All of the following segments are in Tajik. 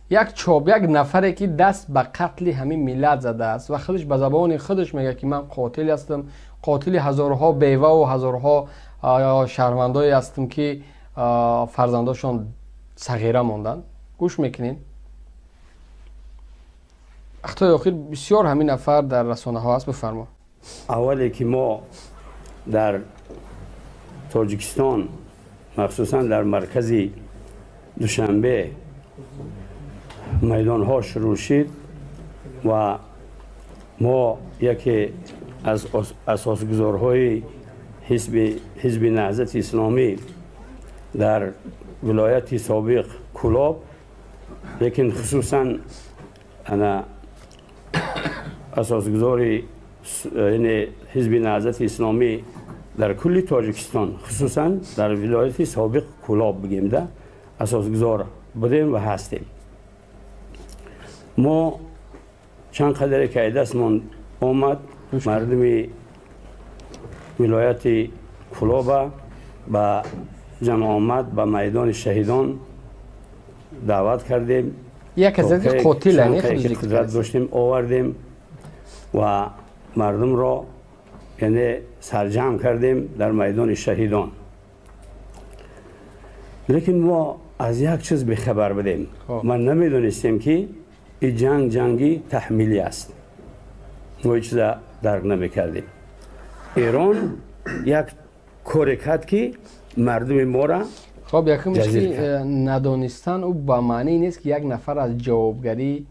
Як чоп, як нафаре ки даст ба қатли ҳамин миллат задааст ва худаш ба забони худаш мегӯяд, ки ман қотил ҳастам, қотили ҳазорҳо беваву ҳазорҳо шаҳрвандое ҳастам, ки фарзандошон сағира монданд. Гӯш мекунед. Вақтҳои охир бисёр ҳамин нафар дар расонаҳо аст. Бифармо. Аввале ки мо дар Тоҷикистон, махсусан дар маркази Душанбе, майдонҳо шурӯъ шид ва мо яке аз асосгузорҳои ҳизби Наҳзати Исломӣ дар вилояти собиқ Кӯлоб, лекин хусусан ана асосгузори ҳизби Наҳзати Исломӣ дар кулли Тоҷикистон, хусусан дар вилояти собиқ Кӯлоб бигем, да асосгузор будем ва ҳастем. Мо чанд қадаре ки дастмон омад, мардуми вилояти Кӯлоба ба ҷамъомад ба майдони шаҳидон даъват кардем. Як аз қотил қудрат доштем, овардем ва мардумро яъне сарҷамъ кардем дар майдони шаҳидон. Лекин мо аз як чиз бехабар будем. Ма намедонистем, ки ин ҷанг ҷанги таҳмилӣ аст. Мо ҳеҷ чиза дарк намекардем. Эрон як коре кард, ки мардуми моро Хоб, якумш ки надонистан ӯ ба маънии нест, ки як нафар аз ҷавобгарӣ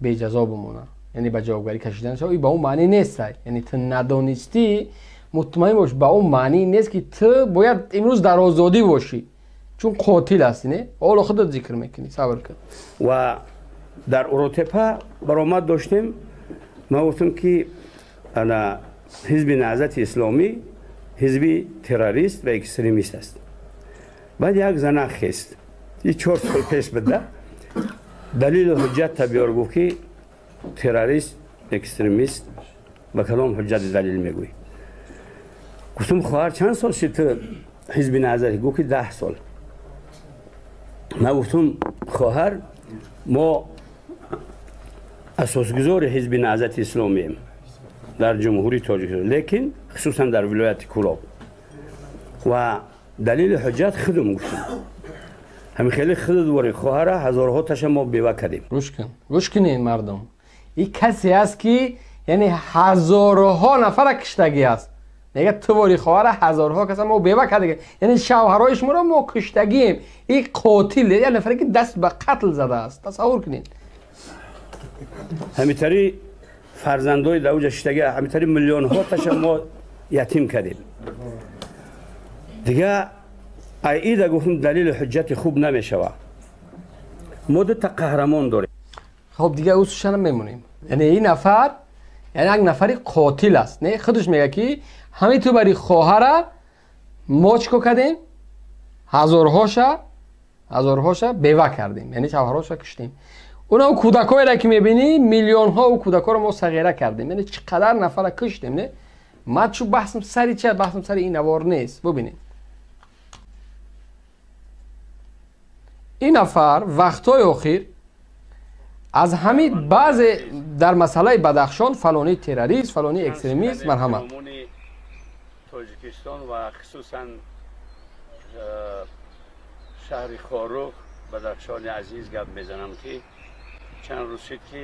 беҷазо бимонад, яъне ба ҷавобгарӣ кашидан шава, ба он маънӣ нест. Яъне ту надонистӣ, мутмаин бош, ба он маънӣ нест, ки ту бояд имрӯз дар озодӣ бошӣ, чун қотил ҳастӣ. Не, ҳоло худат зикр мекунӣ, сабр кун. Ва дар Уротепа баромад доштем. Ман гуфтам, ки ана ҳизби Наҳзати Исломӣ ҳизби террорист ва экстремист аст. Баъд як зана хест, и 4 сол пеш буда, далилу ҳуҷҷатта биёр, гуфт, ки террорист, экстремист ба калом ҳуҷҷати далил мегӯӣ? Гуфтам: хоҳар, чанд сол шид ту ҳизби Наҳзати? Гуфт, ки 10 сол. Ман гуфтам: хоҳар, мо асосгузори ҳизби Наҳзати Исломием дар Ҷумҳурии Тоҷикистон, лекин хусусан дар вилояти Кӯлоб, ва далили ҳуҷҷат худум гуфтам. Ҳамин хеле худат вори хоҳара ҳазорҳо таша мо бева кардем. Гӯш кун, гӯш кунед, мардум. Ин касе аст, ки яъне ҳазорҳо нафара киштагӣ аст. Мега: ту вори хоҳара ҳазорҳо каса мо бева кардагӣ, яъне шавҳарои шуморо мо киштагием. Ин қотил, як нафаре ки даст ба қатл задааст, тасаввур кунед. Ҳамитари фарзандои дар уҷа шиштагӣ, ҳамитари миллионҳо таша мо ятим кардем. Дига айида гуфтам, далили ҳуҷҷати хуб намешава. Мо дута қаҳрамон дорем. Хоб, дига ӯ мемонем. Яъне ин нафар, яъне як нафари қотил аст. Не, худаш мега, ки ҳамин ту бари хоҳара мо чӣ кор кардем? Ҳазорҳоша бева кардем, яъне шавҳарҳоша куштем. Уна кӯдакҳоеро ки мебинӣ, миллионҳо кӯдакҳоро мо сағира кардем, яъне чӣ қадар нафара куштем. Не, ман чу баҳсам сари чи? Баҳсам сари ин навор нест. Бубинед, ин нафар вақтҳои охир аз ҳамин баъзе дар масъалаи Бадахшон фалонӣ террорист, фалонӣ экстремист. Марҳамат. Тоҷикистон ва хусусан шаҳри Хоруғ, Бадахшони азиз гап мезанам, ки чанд рӯз шид, ки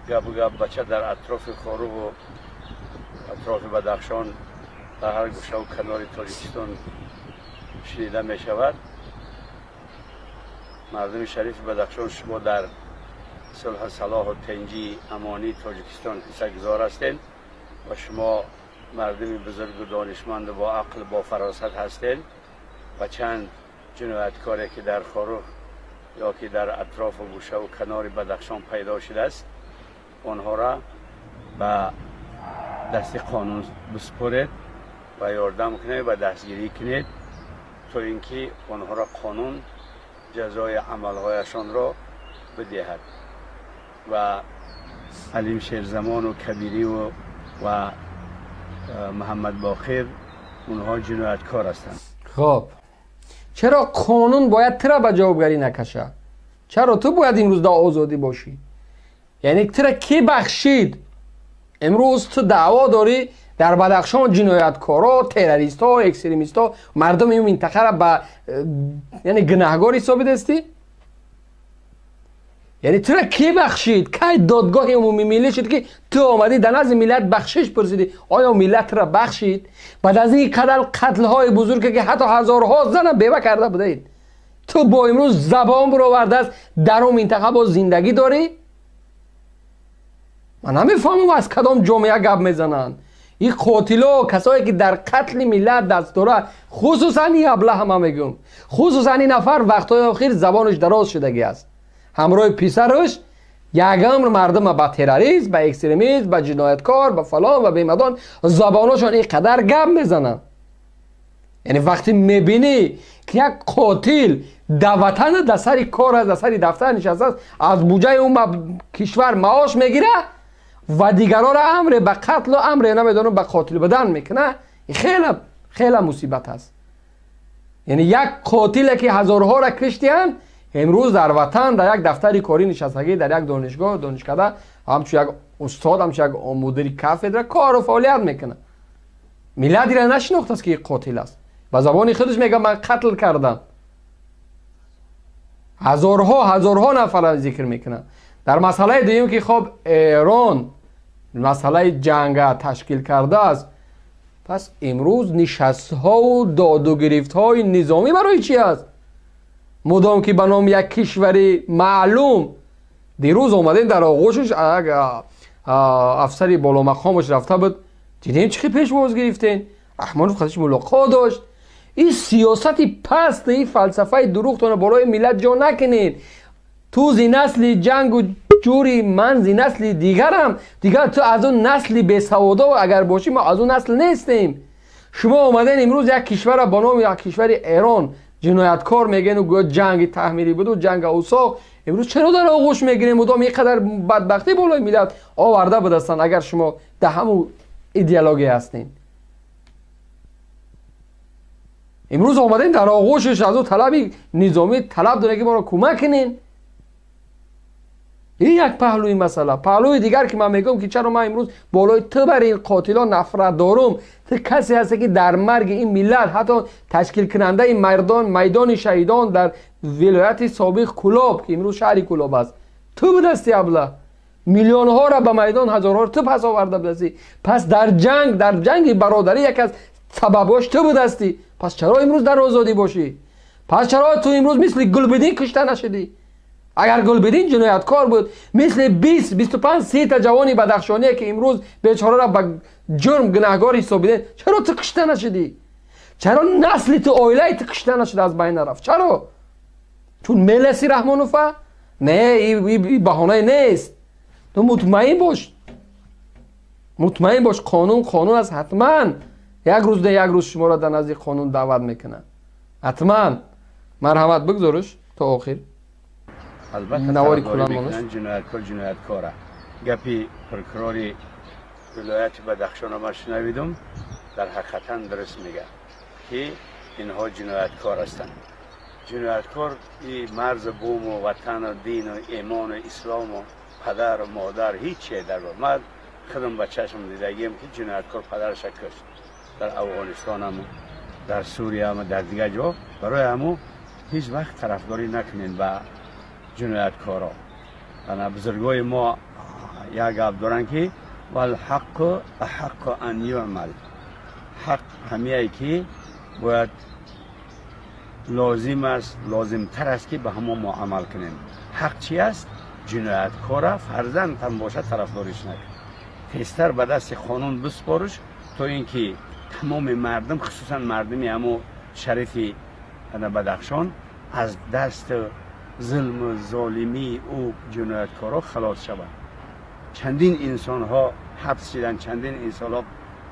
гапу гап бача дар атрофи Хоруғу атрофи Бадахшон, дар ҳар гӯшаву канори Тоҷикистон шунида мешавад. Мардуми шарифи Бадахшон, шумо дар сулҳу салоҳу тинҷии амонии Тоҷикистон ҳиссагузор ҳастед ва шумо мардуми бузургу донишманду бо ақл, бо фаросат ҳастед ва чанд ҷинояткоре, ки дар Хоруғ ё ки дар атрофу гӯшаву канори Бадахшон пайдо шудааст, онҳоро ба дасти қонун биспоред ва ёрдам кунед ва дастгирӣ кунед, то ин ки онҳоро қонун ҷазои амалҳояшонро бидиҳад. Ва Алим Шерзамону Кабириву ва Муҳаммад Боқир, онҳо ҷинояткор ҳастанд. Хоб, чаро қонун бояд тура ба ҷавобгарӣ накашад? Чаро ту бояд имрӯз дар озодӣ бошӣ? Яъне тура кӣ бахшид? Имрӯз ту даъво дорӣ дар Бадахшон ҷинояткоро, террористҳо, экстремистҳо, мардуми ин минтақаро ба яъне гунаҳгор ҳисобидастӣ? Яъне тура кӣ бахшид? Кай додгоҳи умумимиллӣ шуд ки ту омадӣ дар назди миллат бахшиш пурсидӣ? Оё миллат тура бахшид? Баъд аз ин қадар қатлҳои бузурге ки ҳатто ҳазорҳо зана бева карда будаед, ту бо имрӯз забон баровардааст дар он минтақа боз зиндагӣ дорӣ? Ман намефаҳмам аз кадом ҷомеа гап мезананд. Ин қотило, касое ки дар қатли миллат даст дорад, хусусан ин аблаҳ, ман мегӯям, хусусан ин нафар вақтҳои охир забонаш дароз шудагӣ аст. Ҳамроҳи писараш ягон мардума ба террорист, ба экстремист, ба ҷинояткор, ба фалон ва бемадон забоношон ин қадар гап мезананд. Яъне вақте мебинӣ ки як қотил дар ватан дар сари кор аст, дар сари дафтар нишастааст, аз буҷаи он кишвар маош мегирад ва дигарора амре ба қатлу амре намедонам ба қотил будан мекунад, хеле хеле мусибат аст. Яъне як қотиле ки ҳазорҳоро киштиянд, имрӯз дар ватан дар як дафтари корӣ нишастагӣ, дар як донишгоҳ, донишкада ҳамчун як устод, ҳамчун як мудири кафедра кору фаъолият мекунад. Миллат ира нашинохтааст ки қотил аст. Ба забони худаш мегӯяд ман қатл кардам. Ҳазорҳо ҳазорҳо нафарро зикр мекунад. Дар масъалаи дуюм ки хоб Эрон масъалаи ҷанга ташкил кардааст, пас имрӯз нишастҳову додугирифтҳои низомӣ барои чи аст? Мудом ки ба номи як кишвари маълум дирӯз омадем дар оғӯшаш як афсари боломақомаш рафта буд, дидем чӣ хел пешвоз гирифтем, Раҳмонов худаш мулоқот дошт. Ин сиёсати паст, ин фалсафаи дурӯғтонро болои миллат ҷо накунед. Ту зи насли ҷангу ҷури, ман зи насли дигарам. Дигар ту аз он насли бесаводо агар бошӣ, мо аз он насл нестем. Шумо омаден имрӯз як кишварро ба номи як кишвари Эрон ҷинояткор мегӯянд, гӯё ҷанги таҳмилӣ буду ҷанг авсоқ. Имрӯз чаро дар оғӯш мегирем? Мудом ин қадар бадбахтӣ болои миллат оварда будастанд, агар шумо дар ҳамун идеология ҳастед. Имрӯз омадем дар оғӯшаш аз ӯ талаби низомӣ талаб дорем ки моро кӯмак кунед. Ин як паҳлӯи масъала. Паҳлӯи дигар ки ман мегӯям ки чаро ман имрӯз болои ту бар ин қотилон нафрат дорум. Ту касе ҳасте ки дар марги ин миллат, ҳатто ташкилкунандаи майдони шаҳидон дар вилояти собиқ Кулоб ки имрӯз шаҳри Кулоб аст, ту будасти абла. Миллионҳоро ба майдон, ҳазорҳоро ту пас оварда будасти. Пас дар ҷанг, дар ҷанги бародарӣ як аз сабабҳош ту будасти. Пас чаро имрӯз дар озодӣ бошӣ? Пас чаро ту имрӯз мисли Гулбидин кушта нашудӣ? Агар Гулбидин ҷинояткор буд, мисли 20, 25, 30 та ҷавони бадахшоние ки имрӯз бечораро ба ҷурм гунаҳгор ҳисобидем, чаро ту кушта нашудӣ? Чаро насли ту, оилаи ту кушта нашуда, аз байн нарафт? Чаро? Чун мелеси Раҳмонова? Не, и баҳонае нест. Ту мутмаин бош, мутмаин бош, қонун қонун аст. Ҳатман як рӯз не як рӯз шуморо дар назди қонун даъват мекунад. Ҳатман. Марҳамат, бигзориш то охир. Албатта тарафдорӣ мекунанд, ҷинояткор ҷинояткора. Гапи прокурори вилояти Бадахшонро ман шунавидум, дар ҳақиқатан дуруст мегӯяд ки инҳо ҷинояткор ҳастанд. Ҷинояткор и марзу буму ватану дину имону ислому падару модар ҳеҷ дар бар. Ман худам ба чашм дидагием ки ҷинояткор падараша кушт дар Афғонистонам, дар Суриям, дар дигар ҷо. Барои ҳамун ҳеҷ вақт тарафдорӣ накунед ба ҷинояткоро. Ана бузургои мо як гап доранд ки валҳаққу аҳаққу ан юъмал. Ҳақ ҳамияе ки бояд лозим аст, лозимтар аст ки ба ҳамон мо амал кунем. Ҳақ чи аст? Ҷинояткора фарзанд ҳам бошад тарафдориш накун, тезтар ба дасти қонун биспориш, то ин ки тамоми мардум, хусусан мардуми ҳамун шарифи Бадахшон аз даст зулму золимии ӯ ҷинояткоро халос шаванд. Чандин инсонҳо ҳабс шиданд, чандин инсонҳо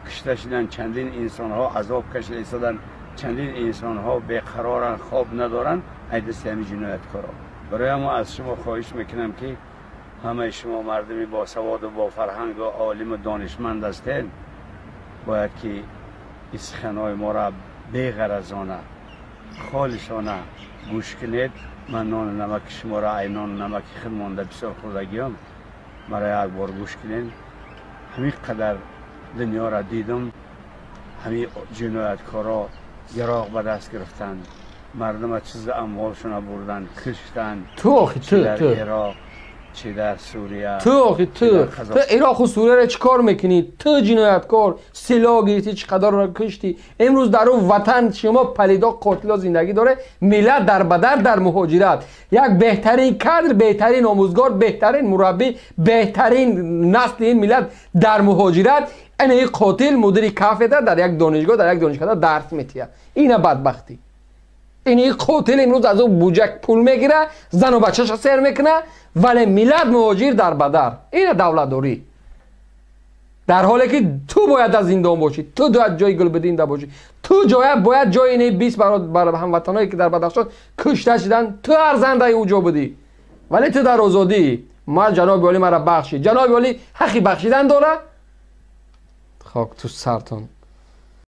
кушта шиданд, чандин инсонҳо азоб кашида истоданд, чандин инсонҳо беқароранд, хоб надоранд аз дасти ҳамин ҷинояткоро. Барои ҳамо аз шумо хоҳиш мекунам ки ҳамаи шумо мардуми босаводу бофарҳангу олиму донишманд ҳастед, бояд ки ин суханҳои моро беғаразона, холисона гӯш кунед. Ман нону намаки шуморо, ай нону намаки худ монда бисёр хӯрдагиём. Мара як бор гӯш кунен. Ҳамин қадар дунёро дидам, ҳамин ҷинояткоро яроқ ба даст гирифтанд, мардума чизи амволшона бурданд, киштанд. Ту охи, ту дар Ироқ, чӣ дар Сурия. Ту охи, ту Ироқу Сурияро чӣ кор мекунӣ? Ту ҷинояткор, силоҳ гирифтӣ, чӣ қадарро киштӣ. Имрӯз дар ӯ ватан шумо палидо, қотило зиндагӣ доре, миллат дар бадар, дар муҳоҷират. Як беҳтарин кадр, беҳтарин омӯзгор, беҳтарин мураббӣ, беҳтарин насли ин миллат дар муҳоҷират. Ин қотил мудири кафедра дар як донишгоҳ, дар як донишкада дарс метиҳад. Ина бадбахтӣ. Ин қотил имрӯз аз ӯ буҷак пул мегира, зану бачаша сер мекуна, вале миллат муҳоҷир дар бадар. Ина давлатдорӣ. Дар ҳоле ки ту бояд дар зиндон бошӣ, ту бояд ҷои Гулбидинда бошӣ, ту ҷоя бояд ҷои ини 20 бар ҳамватаное ки дар Бадахшон кушта шуданд, ту арзандаи ӯ ҷо будӣ, вале ту дар озодӣ. Ман ҷаноби олӣ, мара бахшид. Ҷаноби олӣ ҳаққи бахшидан дора? Хок ту сартон.